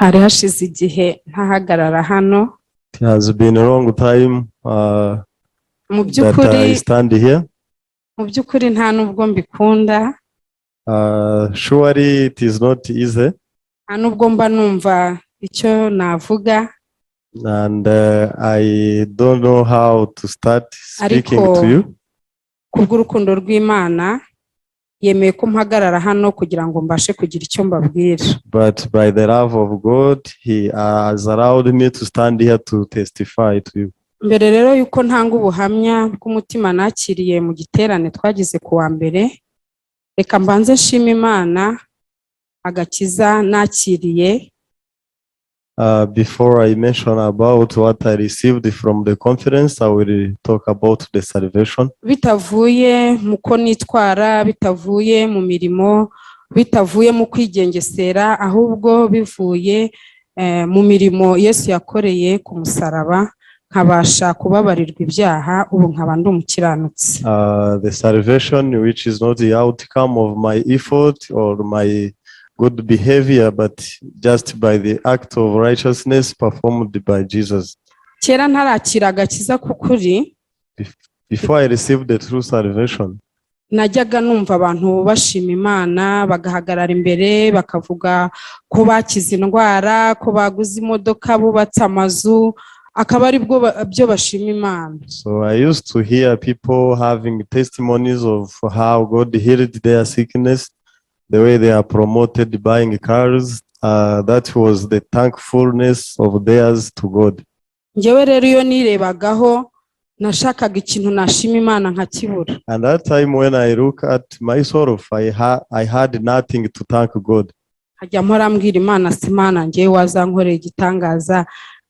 Hari hashize igihe ntahagarara hano. It has been a long time Mu that by'ukuri I stand here. Mu by'ukuri nta nubwo mbikunda. Surely it is not easy, Nta nubwo mba numva icyo navuga. and I don't know how to start speaking Ariko to you. Kubw'urukundo rw'Imana yemeye ko mpagarara hano kugira ngo mbashe kugira icyo mbabwira. But by the love of God, He has allowed me to stand here to testify to you. Mbere rero y'uko ntanga ubuhamya bw'umutima nakiriye mu giterane twagize ku wa mbere, reka mbanze nshima Imana agakiza nakiriye. Before I mention about what I received from the conference, I will talk about the salvation. Bitavuye mu ko nitwara, bitavuye mu mirimo, bitavuye mu kwigengesera, ahubwo bivuye mu mirimo Yesu yakoreye ku musaraba, nkabasha kubabarirwa ibyaha, ubu nkaba ndi umukiranutsi. The salvation, which is not the outcome of my effort or my good behavior, but just by the act of righteousness performed by Jesus. Kera ntarakira agakiza k'ukuri, Before I received the true salvation, najyaga numva abantu bashima Imana, bagahagarara imbere bakavuga ko bakize indwara, ko baguze imodoka, bubatse amazu, akaba ari bwo byo bashima Imana. So I used to hear people having testimonies of how God healed their sickness, the way they are promoted buying cars. That was the thankfulness of theirs to God. Njyewe rero iyo nirebagaho nashakaga ikintu nashima Imana nkakibura. And that time when I look at myself, I had nothing to thank God. Nkajya mpora mbwira Imana si Imana njyewe wazankorera igitangaza,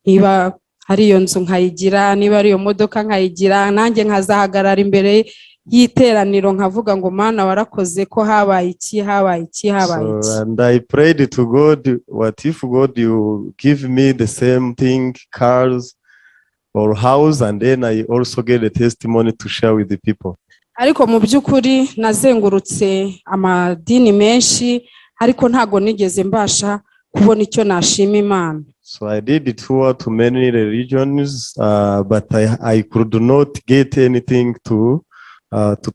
niba ari iyo nzu nkayigira, niba ari iyo modoka nkayigira, nanjye nkazahagarara imbere y'iteraniro nkavuga ngo Mana warakoze ko habaye iki, habaye iki, habaye iki. So, and I prayed to God, what if, God, you give me the same thing, cars or house, and then I also get a testimony to share with the people. Ariko mu by'ukuri nazengurutse amadini menshi, ariko ntago nigeze mbasha kubona icyo nashima Imana. So I did tour to many religions, but I could not get anything to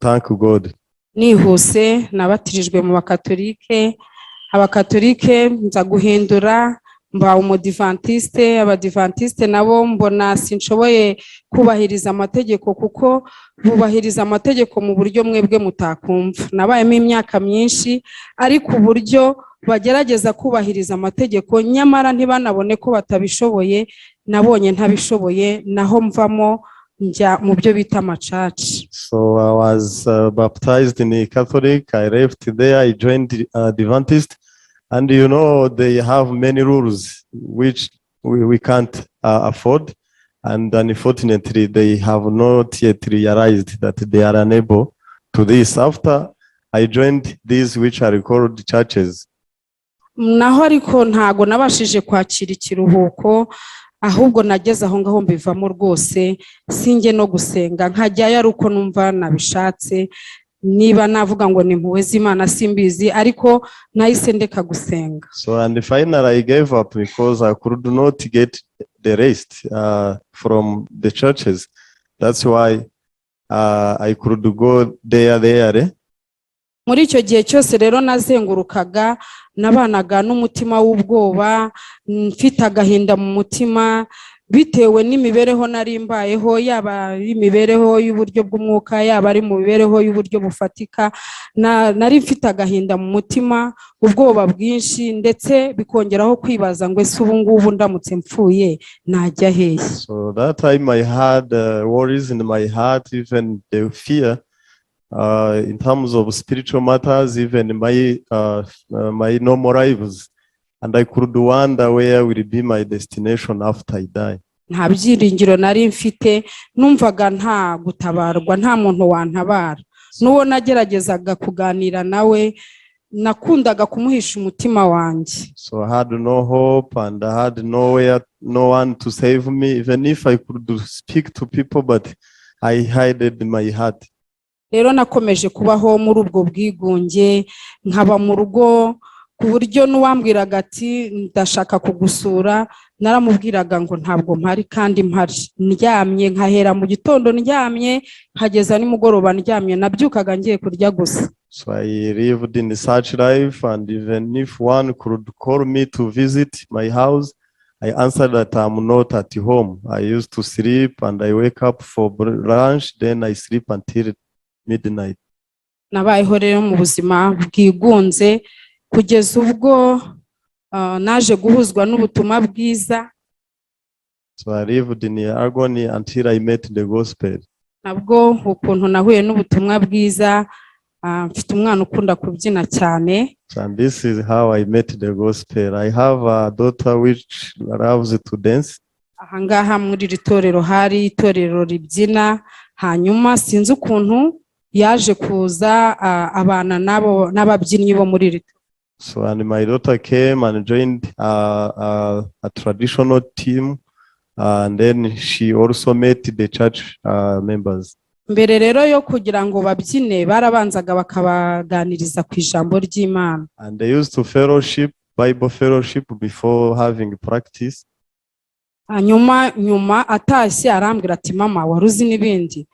thank God. Nihuse, nabatirijwe mu Bakatolike. Abakatolike nza guhindura mba Umudivantiste. Abadivantiste nabo mbona sinshoboye kubahiriza amategeko, kuko bubahiriza amategeko mu buryo mwebwe mutakumva. Nabayemo imyaka myinshi, ariko uburyo bagerageza kubahiriza amategeko nyamara ntibanabone ko batabishoboye, nabonye ntabishoboye, naho mvamo njya mu byo bita ama church. So I was baptized in a Catholic. I left there. I joined Adventist. And they have many rules which we can't afford. And unfortunately, they have not yet realized that they are unable to this. After I joined these, which are called churches, Naho ariko ntago nabashije kwakira ikiruhuko, ahubwo nageze aho ngaho mbivamo rwose, sinjye no gusenga, nkajyayo ari uko numva nabishatse. Niba navuga ngo ni impuhwe z'Imana simbizi, ariko nahise ndeka gusenga. So, and finally I gave up because I could not get the rest from the churches. That's why I could go there. Muri icyo gihe cyose rero nazengurukaga, nabanaga n'umutima w'ubwoba, mfite agahinda mu mutima bitewe n'imibereho nari mbayeho, yaba ari imibereho y'uburyo bw'umwuka, yaba ari mu mibereho y'uburyo bufatika. Nari mfite agahinda mu mutima, ubwoba bwinshi, ndetse bikongeraho kwibaza ngo ese ubu ngubu ndamutse mpfuye najya hehe? So that time I had worries in my heart, even the fear in terms of spiritual matters, even my normal lives. And I could wonder where will be my destination after I die. Nta byiringiro nari mfite, numvaga nta gutabarwa, nta muntu wantabara. N'uwo nageragezaga kuganira nawe nakundaga kumuhisha umutima wanjye. So I had no hope and I had nowhere, no one to save me, even if I could speak to people, but I hid my heart. Rero nakomeje kubaho muri ubwo bwigunge, nkaba mu rugo. ku buryo n'uwambwiraga ati ndashaka kugusura, naramubwiraga ngo ntabwo mpari kandi mpari ndyamye, nkahera mu gitondo ndyamye nkageza nimugoroba ndyamye, nabyukaga ngiye kurya gusa. So I lived in such life, and even if one could call me to visit my house, I answered that I'm not at home. I used to sleep and I wake up for lunch, then I sleep until midnight. Nabayeho rero mu buzima bwigunze kugeza ubwo naje guhuzwa n'ubutumwa bwiza. So I lived in agony until I met the gospel. Nabwo ukuntu nahuye n'ubutumwa bwiza, mfite umwana ukunda kubyina cyane. And this is how I met the gospel. I have a daughter which loves to dance. Ahangaha muri iri torero hari itorero ribyina, hanyuma sinzi ukuntu yaje kuza abana nabo n'ababyinnyi bo muri iri torero. So, and my daughter came and joined a traditional team, and then she also met the church members. Mbere rero yo kugira ngo babyine, barabanzaga bakabaganiriza ku ijambo ry'Imana. And they used to fellowship, Bible fellowship, before having practice. Hanyuma nyuma atashye arambwira ati: "Mama, wari uzi n'ibindi?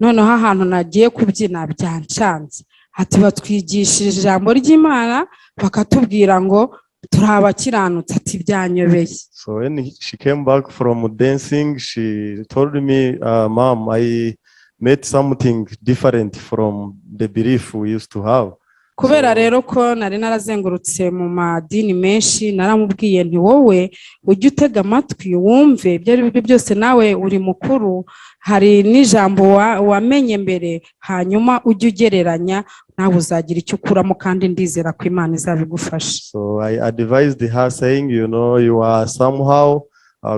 Noneho ahantu nagiye kubyina byancanze." Ati: "Batwigishije ijambo ry'Imana, bakatubwira ngo turi abakiranutsi." Ati: "Byanyobeye." So when she came back from dancing, she told me, "Mom, I met something different from the belief we used to have." Kubera rero ko nari narazengurutse mu madini menshi, naramubwiye nti: "Wowe ujye utega amatwi wumve, ibyo ari byo byose nawe uri mukuru, hari n'ijambo wamenye mbere, hanyuma ujye ugereranya, nawe uzagira icyo ukuramo, kandi ndizera ko Imana izabigufasha." So I advised her, saying, "You are somehow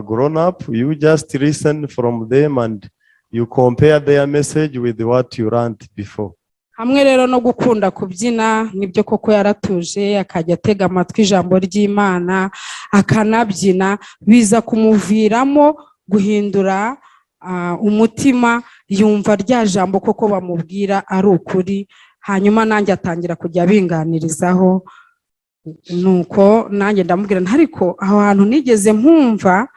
grown up. You just listen from them and you compare their message with what you learned before." Hamwe rero no gukunda kubyina, nibyo koko yaratuje akajya atega amatwi ijambo ry'Imana akanabyina, biza kumuviramo guhindura umutima, yumva rya jambo koko bamubwira ari ukuri. Hanyuma nanjye atangira kujya abinganirizaho, nuko nanjye ndamubwira nti: "Ariko aho hantu nigeze mpumva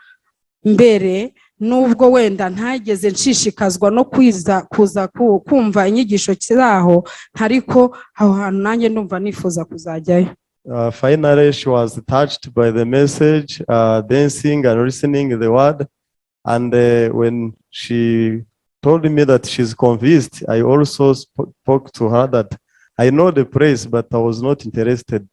mbere, nubwo wenda ntageze nshishikazwa no kwiza kuza kumva inyigisho zaho, ariko aho hantu nanjye ndumva nifuza kuzajyayo." Finally, she was touched by the message, dancing and listening the word. And when she told me that she's convinced, I also spoke to her that I know the place, but I was not interested.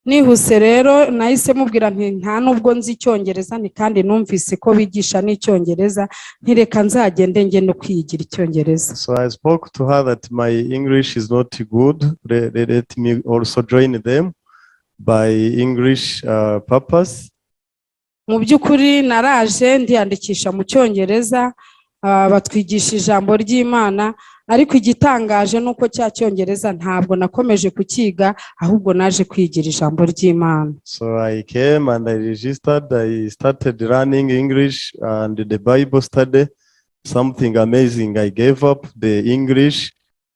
Nihuse rero nahise mubwira nti: "Nta nubwo nzi icyongereza," ni kandi numvise ko bigisha n'icyongereza, nti: "Reka nzagende njye no kwiyigira icyongereza." So I spoke to her that my English is not good. Let me also join them by English purpose. Mu by'ukuri naraje ndiyandikisha mu cyongereza, batwigisha ijambo ry'Imana, ariko igitangaje ni uko cya cyongereza ntabwo nakomeje kukiga, ahubwo naje kwigira ijambo ry'Imana. So I came and I registered. I started learning English and the Bible study. Something amazing. I gave up the English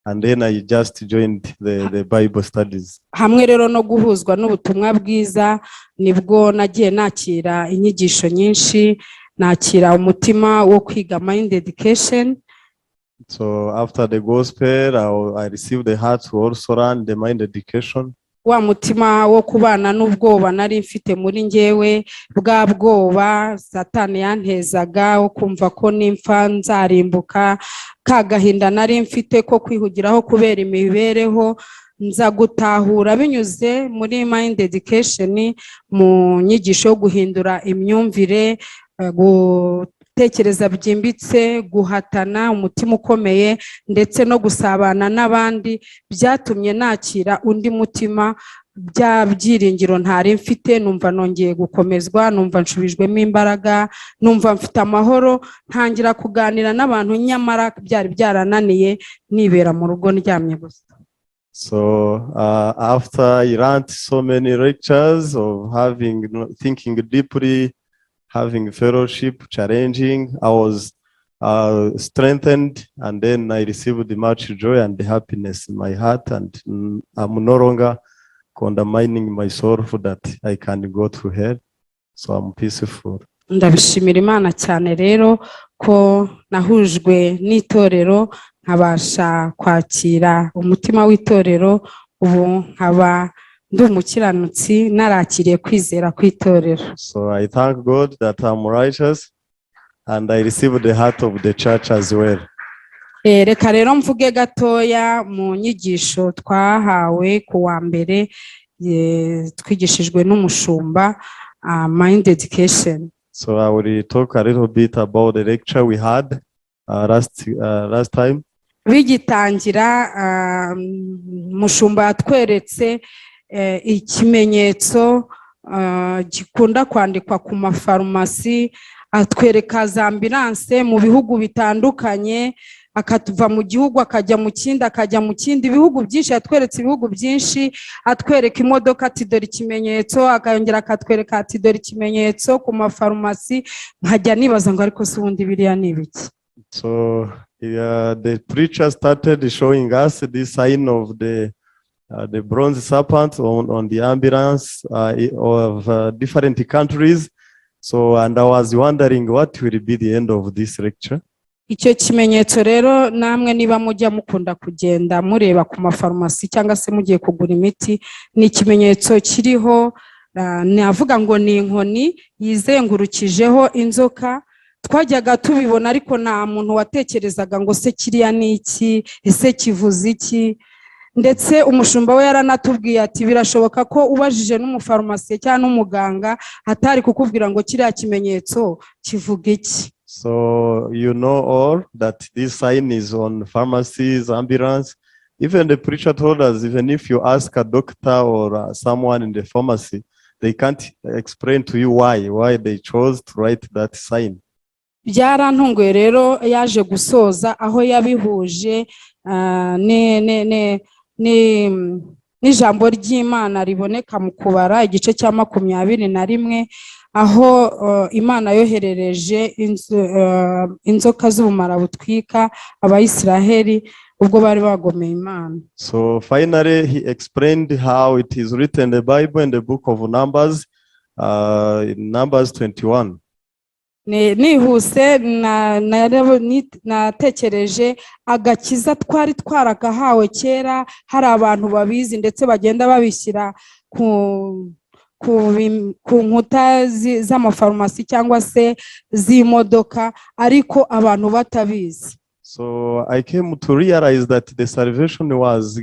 and then I just joined the Bible studies. Hamwe rero no guhuzwa n'ubutumwa bwiza, nibwo nagiye nakira inyigisho nyinshi, nakira umutima wo kwiga Mind Education. So after the gospel, I received the heart to also learn the Mind Education. Wa mutima wo kubana n'ubwoba nari mfite muri njyewe, bwa bwoba Satani yantezaga wo kumva ko nimfa nzarimbuka, ka gahinda nari mfite ko kwihugiraho kubera imibereho, nza gutahura binyuze muri Mind Education, mu nyigisho yo guhindura imyumvire, gutekereza byimbitse, guhatana umutima ukomeye, ndetse no gusabana n'abandi, byatumye nakira undi mutima. Bya byiringiro ntari mfite, numva nongeye gukomezwa, numva nshubijwemo imbaraga, numva mfite amahoro, ntangira kuganira n'abantu nyamara byari byarananiye, nibera mu rugo ndyamye gusa. So after I learned so many lectures of having thinking deeply, having fellowship, challenging, I was strengthened, and then I received much joy and happiness in my heart, and I'm no longer Condemning myself that I can go to hell. So I'm peaceful. Ndabishimira Imana cyane rero ko nahujwe n'itorero, nkabasha kwakira umutima w'itorero, ubu nkaba ndi umukiranutsi narakiriye kwizera kw'itorero. So I thank God that I'm righteous and I received the heart of the church as well. Reka rero mvuge gatoya mu nyigisho twahawe ku wa mbere, twigishijwe n'umushumba, mind education. So I will talk a little bit about the lecture we had last time. Bigitangira, mushumba yatweretse ikimenyetso gikunda kwandikwa ku mafarumasi, atwereka za ambulance mu bihugu bitandukanye, akatuva mu gihugu akajya mu kindi, akajya mu kindi, ibihugu byinshi, yatweretse ibihugu byinshi, atwereka imodoka ati: "Dore ikimenyetso", akongera akatwereka ati: "Dore ikimenyetso ku mafarumasi". Nkajya nibaza ngo: "Ariko se ubundi biriya ni ibiki?" So the preacher started showing us this sign of the bronze serpent on the ambulance of different countries. So, and I was wondering what will be the end of this lecture. Icyo kimenyetso rero, namwe niba mujya mukunda kugenda mureba ku mafarumasi cyangwa se mugiye kugura imiti, ni ikimenyetso kiriho, navuga ngo ni inkoni yizengurukijeho inzoka. Twajyaga tubibona, ariko nta muntu watekerezaga ngo: "Se kiriya ni iki? Ese kivuze iki?" Ndetse umushumba we yaranatubwiye ati: "Birashoboka ko ubajije n'umufarumasiye cyangwa n'umuganga atari kukubwira ngo kiriya kimenyetso kivuga iki." So you know all that this sign is on pharmacies, ambulance. Even the preacher told us, even if you ask a doctor or someone in the pharmacy, they can't explain to you why they chose to write that sign. Byarantunguye rero yaje gusoza aho yabihuje n'ijambo ry'Imana riboneka mu Kubara igice cya 21, aho Imana yoherereje inzoka z'ubumara butwika Abayisiraheli ubwo bari bagomeye Imana. So finally, he explained how it is written in the Bible in the book of Numbers, in Numbers 21. Nihuse natekereje agakiza twari twaragahawe kera, hari abantu babizi ndetse bagenda babishyira ku nkuta z'amafarumasi cyangwa se z'imodoka, ariko abantu batabizi. So I came to realize that the salvation was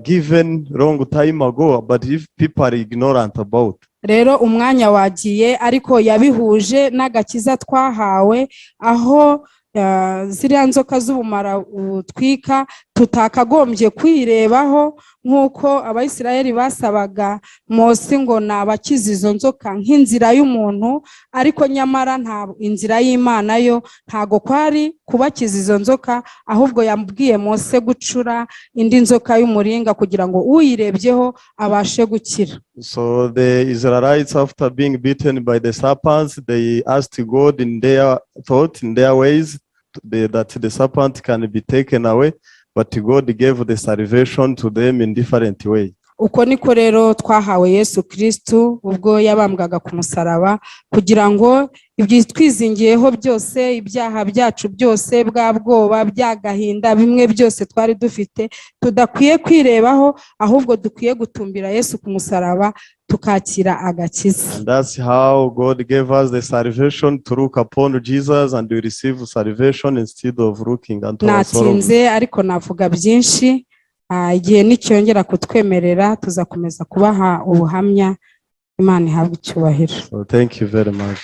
given long time ago, but if people are ignorant about. Rero umwanya wagiye, ariko yabihuje n'agakiza twahawe, aho ziriya nzoka z'ubumara butwika tutakagombye kwirebaho, nk'uko Abayisiraheli basabaga Mose ngo nabakize izo nzoka nk'inzira y'umuntu, ariko nyamara nta inzira y'Imana yo ntago kwari kubakiza izo nzoka, ahubwo yabwiye Mose gucura indi nzoka y'umuringa kugira ngo uyirebyeho abashe gukira. So the Israelites, after being beaten by the serpents, they asked God in their thought, in their ways, that the serpent can be taken away, but God gave the salvation to them in different way. Uko niko rero twahawe Yesu Kirisitu ubwo yabambwaga ku musaraba, kugira ngo ibyo twizingiyeho byose, ibyaha byacu byose, bwa bwoba, by'agahinda, bimwe byose twari dufite tudakwiye kwirebaho, ahubwo dukwiye gutumbira Yesu ku musaraba tukakira agakiza. And that's how God gave us the salvation, to look upon Jesus and we receive salvation instead of looking unto our sorrows. Natinze, ariko navuga byinshi. Igihe nicyongera kutwemerera tuzakomeza kubaha ubuhamya. Imana ihabwe icyubahiro. So thank you very much.